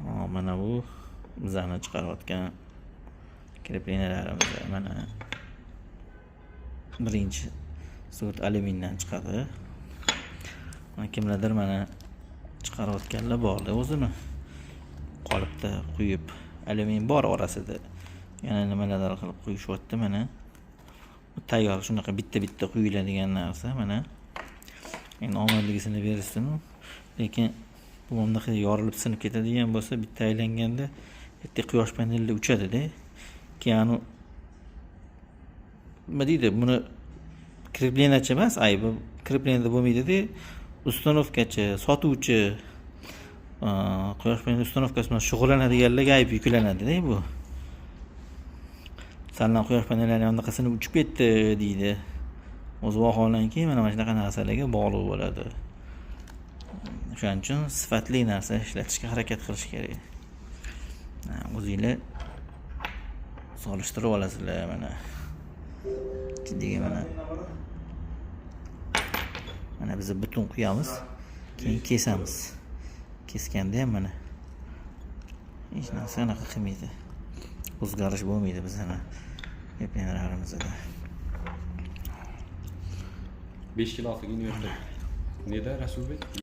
Mana bu bizani chiqarayotgan крепления larimiz. Mana birinchi sort alyumindan chiqadi. Mana kimlardir mana chiqarayotganlar borda, o'zini qolipda quyib, alyumin bor orasida. Yana nimalardir qilib quyishyapti mana. Bu tayyor shunaqa bitta-bitta quyiladigan narsa mana. Endi omadligisini bersin. Lekin bu bunaqa yorilib sinib ketadigan bo'lsa, bitta aylanganda bitta quyosh paneli uchadi-da. Keyin anu nima deydi, buni крепления chi emas aybi, крепление da bo'lmaydi-da, установка chi, sotuvchi, quyosh paneli установка si bilan shug'ullanadiganlarga ayb yuklanadi-da bu. Saldan quyosh panellari bunaqa sinib uchib ketdi deydi. O'zi vaholanki mana shunaqa narsalarga bog'liq bo'ladi. O'shaning uchun sifatli narsa ishlatishga harakat qilish kerak. O'zinglar solishtirib olasizlar mana. Ichidagi mana mana biz butun quyamiz, keyin kesamiz. Keskanda ham mana hech narsa anaqa qilmaydi. O'zgarish bo'lmaydi bizani крепления larimizda. 5 kiloslik invertor. Neda, Rasulbek?